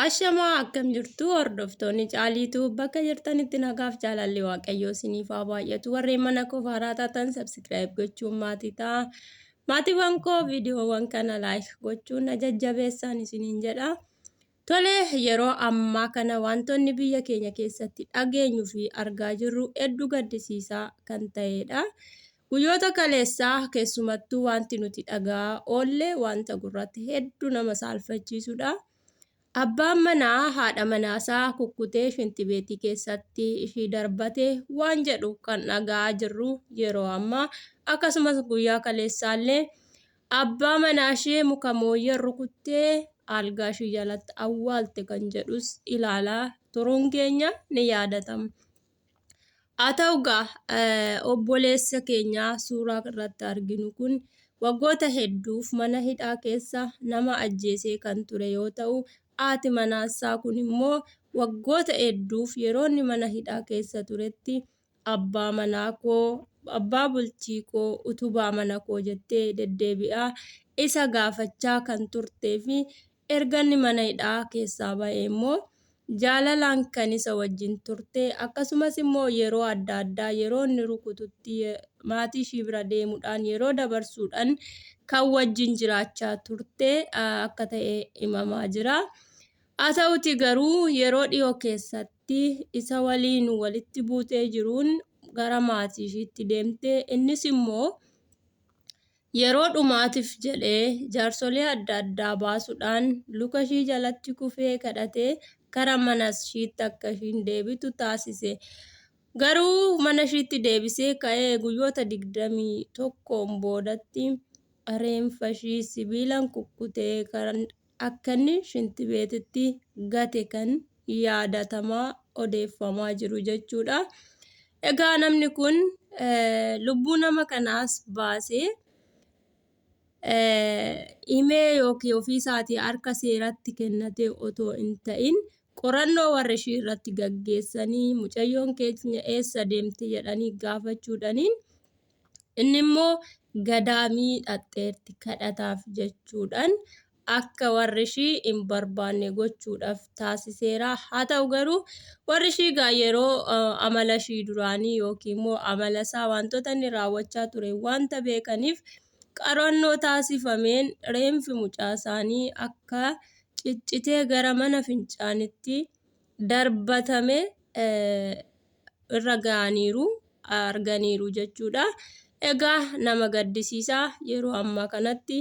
Ashamaa akkam jirtu hordoftoonni Caaliituu bakka jirtanitti nagaaf jaalalli Waaqayyoo isiniif haa baay'atu. Warreen mana koo haaraa taatan subscribe gochuun maatii ta'a. Maatiiwwan koo viidiyoowwan kana like gochuun na jajjabeessaan isiniin jedha. Tole yeroo ammaa kana wantoonni biyya keenya keessatti dhageenyu fi argaa jirru hedduu gaddisiisaa kan ta'edha. Guyyoota kaleessaa keessumattuu wanti nuti dhaga'aa oolle wanta gurratti hedduu nama saalfachiisudha. Abbaan manaa haadha manaasaa kukkutee shintibeetii keessatti ishii darbate waan jedhu kan dhaga'aa jirru yeroo ammaa akkasumas guyyaa kaleessaallee abbaa manaashee muka mooyyeen rukuttee algaa ishii jalatti awwaalte kan jedhus ilaalaa turuun keenya ni yaadatama. Haa ta'u gaa obboleessa keenya suuraa irratti arginu kun waggoota hedduuf mana hidhaa keessa nama ajjeesee kan ture yoo ta'u, haati manaasaa kun immoo waggoota hedduuf yeroo inni mana hidhaa keessa turetti abbaa manaa koo, abbaa bultii koo, utubaa mana koo jettee deddeebi'aa isa gaafachaa kan turtee fi Erga inni mana hidhaa keessaa ba'ee immoo jaalalaan kan isa wajjin turte akkasumas immoo yeroo adda addaa yeroo inni rukututti maatii ishii bira deemuudhaan yeroo dabarsuudhaan kan wajjin jiraachaa turte akka ta'e himamaa jira. Haa ta'uti garuu yeroo dhiyoo keessatti isa waliin walitti buutee jiruun gara maatii ishiitti deemte innis immoo Yeroo dhumaatif jedhee jaarsolee adda addaa baasuudhaan luka ishii jalatti kufee kadhatee kara mana ishiitti akka ishiin deebitu taasise. Garuu mana ishiitti deebisee ka'ee guyyoota 21n boodatti reenfa ishii sibiilaan kukkutee akka inni shintibeetitti gate kan yaadatamaa odeeffamaa jiru jechuudha. Egaa namni kun lubbuu nama kanaas baasee himee yookiin ofii isaatii harka seeratti kennatee otoo hin ta'in qorannoo warri ishii irratti gaggeessanii mucayyoon keenya eessa deemte jedhanii gaafachuudhaniin Inni immoo gadaamii dhaqxeerti kadhataaf jechuudhaan akka warri ishii hin barbaanne gochuudhaaf taasiseera. Haa ta'u garuu warri ishii egaa yeroo amala ishii duraanii yookiin immoo amala isaa wantoota inni raawwachaa ture wanta beekaniif qarannoo taasifameen reenfi mucaa isaanii akka ciccitee gara mana fincaanitti darbatame irra ga'aniiru arganiiru jechuudha. Egaa nama gaddisiisa yeroo ammaa kanatti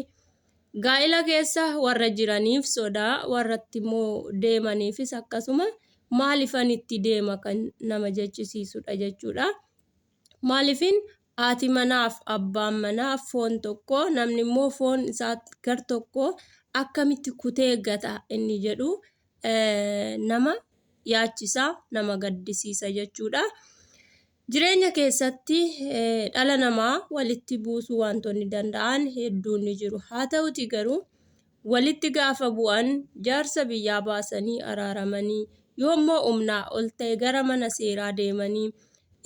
gaa'ila keessa warra jiraniif sodaa warratti immoo deemaniifis akkasuma maalifan itti deema kan nama jechisiisudha jechuudha. Maalifin haati manaaf abbaan manaa foon tokko namni immoo foon isaa gar tokko akkamitti kutee gata inni jedhu nama yaachisa, nama gaddisiisa jechuudha. Jireenya keessatti dhala namaa walitti buusuu wantoonni danda'an hedduun ni jiru. Haa ta'uti garuu walitti gaafa bu'an jaarsa biyyaa baasanii araaramanii yoommoo humnaa ol ta'e gara mana seeraa deemanii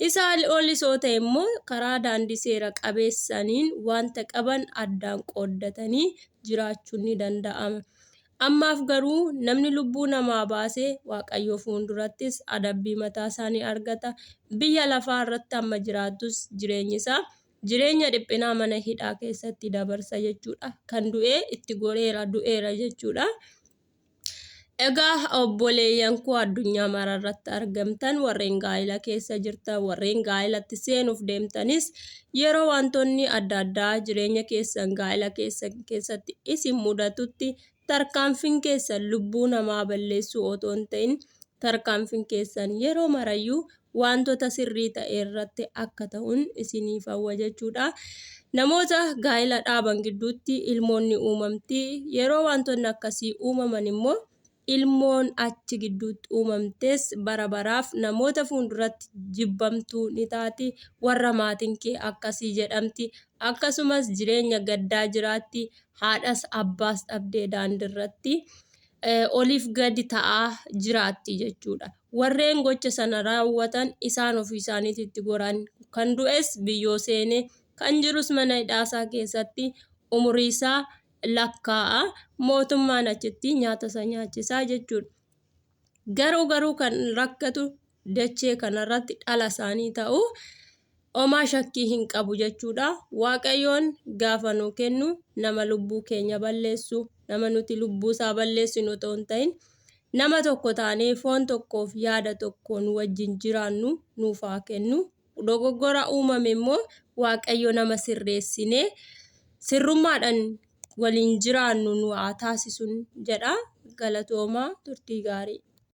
isaa olis yoo ta'e immoo karaa daandii seera qabeessaniin wanta qaban addaan qooddatanii jiraachuun ni danda'ama. Ammaaf garuu namni lubbuu namaa baase Waaqayyoo fuuldurattis adabbii mataa isaa ni argata. Biyya lafaa irratti hamma jiraatus jireenyi isaa jireenya dhiphinaa mana hidhaa keessatti dabarsa jechuudha. Kan du'ee itti goreera du'eera jechuudha. Egaa obboleeyyan koo addunyaa mara irratti argamtan warreen gaa'ila keessa jirtan warreen gaa'ilatti seenuuf deemtanis yeroo wantoonni adda addaa jireenya keessan gaa'ila keessan keessatti isin mudatutti tarkaanfiin keessan lubbuu namaa balleessuu otoo hin ta'in tarkaanfiin keessan yeroo marayyuu waantota sirrii ta'e irratti akka ta'un isiniif hawwa jechuudha. Namoota gaa'ela dhaaban gidduutti ilmoon ni uumamti. Yeroo waantonni akkasii uumaman immoo ilmoon achi gidduutti uumamtes bara baraaf namoota fuulduratti jibbamtuu ni taati. Warra maatiin kee akkasii jedhamti. Akkasumas jireenya gaddaa jiraatti. Haadhas abbaas dhabdee daandiirratti oliif gadi ta'aa jiraatti jechuudha. Warreen gocha sana raawwatan isaan ofii isaaniitii itti goran. Kan du'es biyyoo seene, kan jirus mana hidhaasaa keessatti umuriisaa lakkaa'a. Mootummaan achitti nyaata isa nyaachisaa jechuudha. Garuu garuu kan rakkatu dachee kanarratti dhala isaanii ta'uu homaa shakkii hin qabu jechuudha. Waaqayyoon gaafa nuu kennu nama lubbuu keenya balleessu, nama nuti lubbuu isaa balleessinu otoo hin ta'in nama tokko taanee foon tokkoof yaada tokkoon wajjin jiraannu nuuf haa kennu. Dogoggora uumame immoo Waaqayyo nama sirreessinee sirrummaadhaan waliin jiraannu nu haa taasisun jedha. Galatoomaa turtii gaarii.